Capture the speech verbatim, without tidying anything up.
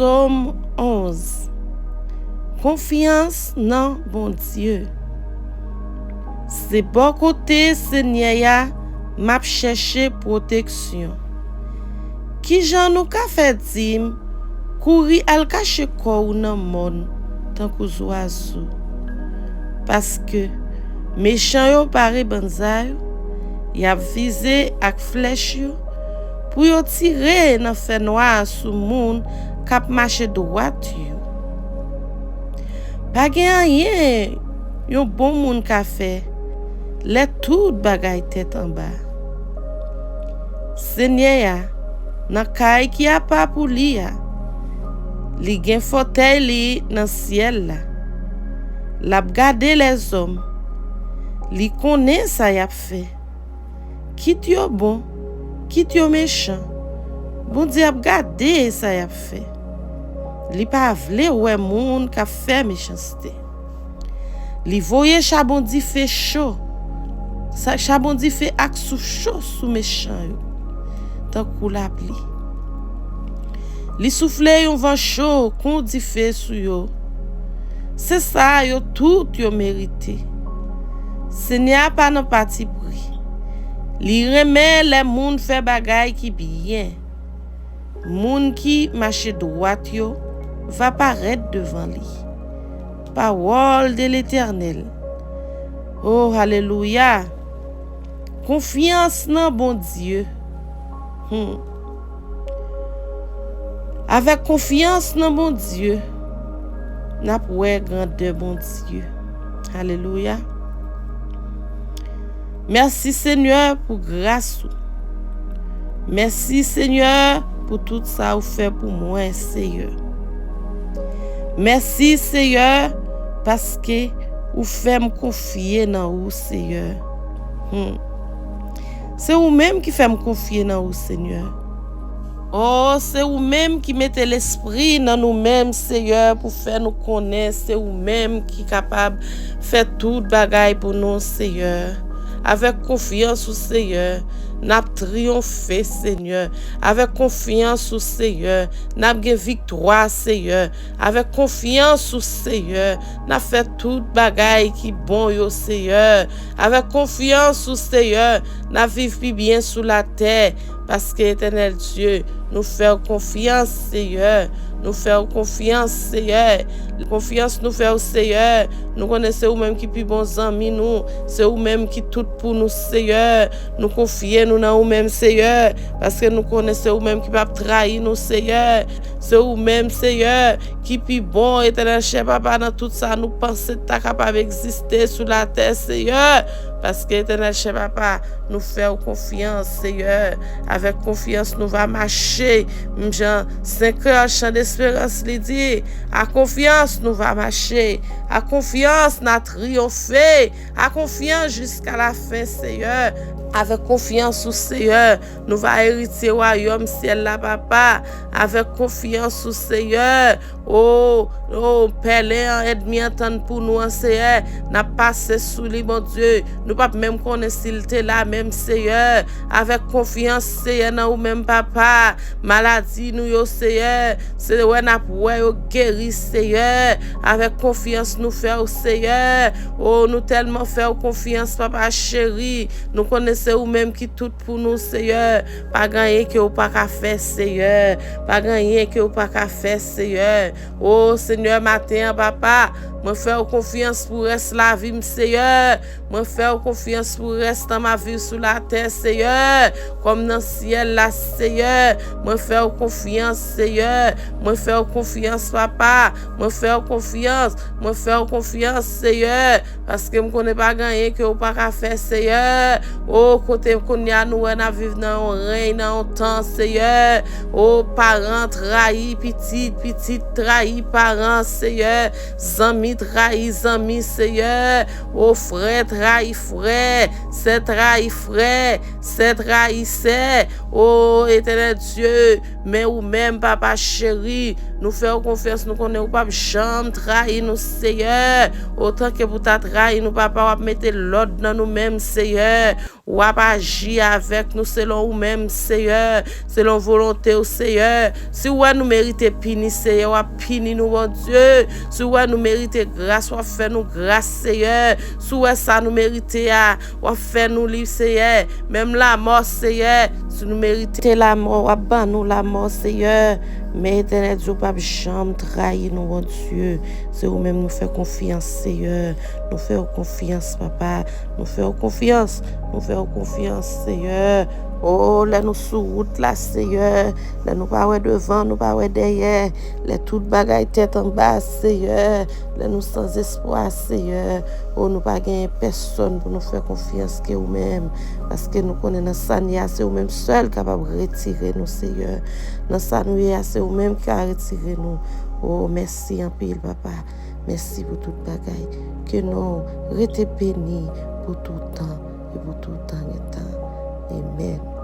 Sòm onz. Konfyans nan Bondye. Se bò kote Senyè a m ap chèche pwoteksyon. Kijan nou ka fè di m, kouri al kache kò w nan mòn tankou zwazo? Paske mechan yo pare bann zam yo, y ap vize ak flèch yo, pou yo tire nan fènwa sou moun k ap mache dwat yo. Pa gen anyen yon bon moun ka fè lè tout bagay tèt anba. Senyè a, nan kay ki apa pou li a, li gen fòtèy li nan syèl la. L ap gade lèzòm. Li konnen sa y ap fè. Kit yo bon, kit yo mechan, Bondye ap gade sa y ap fè. Li pa vle wè moun k ap fè mechanste. Li voye chabon dife cho, sa, chabon dife ak souf cho sou mechan yo, tankou lapli. Li soufle yon van cho kon dife sou yo. Se sa yo tout yo merite. Senyè a pa nan patipri. Li renmen lè moun fè bagay ki byen. Moun ki mache dwat yo va parèt devan li. Pawòl de Letènèl. O, alelouya! Konfyans nan Bondye. Hmm. Avèk konfyans nan Bondye, n ap wè grandè Bondye. Alelouya. Mèsi, Senyè, pou gras ou. Mèsi, Senyè, pou tout sa ou fè pou mwen, Senyè. Mèsi, Senyè, paske ou fè m konfye nan ou, Senyè. Hmm. Se ou menm ki fè m konfye nan ou, Senyè. O, se ou menm ki mete lespri nan nou menm, Senyè, pou fè nou konnen se ou menm ki kapab fè tout bagay pou nou, Senyè. Avèk konfyans ou, Senyè, n ap triyonfe, Senyè. Avèk konfyans ou, Senyè, n ap gen viktwa, Senyè. Avèk konfyans ou, Senyè, n ap fè tout bagay ki bon yo, Senyè. Avèk konfyans ou, Senyè, n ap viv pi byen sou latè. Paske, Etènèl Dye, nou fè w konfyans, Senyè. Nou fè w konfyans, Senyè. Konfyans nou fè w, Senyè. Nou konnen se ou menm ki pi bon zanmi nou. Se ou menm ki tout pou nou, Senyè. Nou konfye nou nan ou menm, Senyè. Paske nou konnen se ou menm ki p ap trayi nou, Senyè. Se ou menm, Senyè, ki pi bon, Etènèl chè Papa, nan tout sa nou panse ta kapab egziste sou latè, Senyè. Paske, Etènèl chè Papa, nou fè w konfyans, Senyè. Avèk konfyans, nou va mache. Menm jan Sen Kreyòl Chan Desperans li di, a konfyans, nou va mache. A konfyans, n a triyonfe. A konfyans jiska lafen, Senyè. Avèk konfyans ou, Senyè, nou va eritye wayòm syèl la, Papa. Avèk konfyans ou, Senyè. O, o, pèlen an ènmi an tann pou nou an, Senyè. N ap pase sou li, Bondye. Nou p ap menm konnen si l te la menm, Senyè. Avèk konfyans, Senyè, nan ou menm, Papa. Maladi nou yo, Senyè. Se wè n ap wè yo geri, Senyè. Avèk konfyans nou fè w, Senyè. O, nou tèlman fè w konfyans, Papa cheri. Nou konnen se ou menm ki tout pou nou, Senyè. Pa gen anyen ke w pa ka fè, Senyè. Pa gen anyen ke w pa ka fè, Senyè. O, Senyè, maten an, Papa, mwen fè w konfyans pou rès lavi m, Senyè. Mwen fè w konfyans pou rès tan m ap viv sou latè, Senyè. Kòm nan syèl la, Senyè. Mwen fè w konfyans, Senyè. Mwen fè w konfyans, Papa. Mwen fè w konfyans. Mwen fè w konfyans, Senyè. Paske m konnen pa gen anyen ke w pa ka fè, Senyè. O, kote kounye a nou wè n ap viv nan yon reny, nan yon tan, Senyè. O, paran trayi pitit, pitit trayi paran, Senyè. Zanmi trayi zanmi, Senyè. O, frè trayi frè, sè trayi frè, sè trayi sè. O, Etènèl Dye, men ou menm, Papa cheri, nou fè w konfyans, nou konnen ou p ap janm trayi nou, Senyè. Otan ke pou ta trayi nou, Papa, w ap mete lòd nan nou menm, Senyè. W ap aji avèk nou selon ou menm, Seyè, selon volonte w, Seyè. Si w wè nou merite pini, Seyè, w ap pini nou, Bondye. Si w wè nou merite gras, w ap fè nou gras, Seyè. Si w wè sa nou merite a, w ap fè nou li, Seyè. Menm lanmò, Seyè. Si nou merite lanmò, w ap ban nou lanmò, Seyè. Men Etènèl Dye, w p ap janm trayi nou, Bondye. Se ou menm nou fè konfyans, Seyè. Nou fè w konfyans, Papa. Nou fè w konfyans. Nou fè w konfyans, Seyè. O, lè nou sou wout la, Seyè. Lè nou pa wè devan, nou pa wè dèyè. Lè tout bagay tèt anba, Seyè. Lè nou san espwa, Seyè. O, nou pa genyen pèsòn pou nou fè konfyans ke ou menm. Paske nou konnen nan sa n ye a, se ou menm sèl kapab retire nou, Seyè. Nan sa nou ye a, se ou menm ki ka retire nou. O, mèsi anpil, Papa. Mèsi pou tout bagay. Ke non w rete beni pou toutan e pou toutan gen tan. Amèn.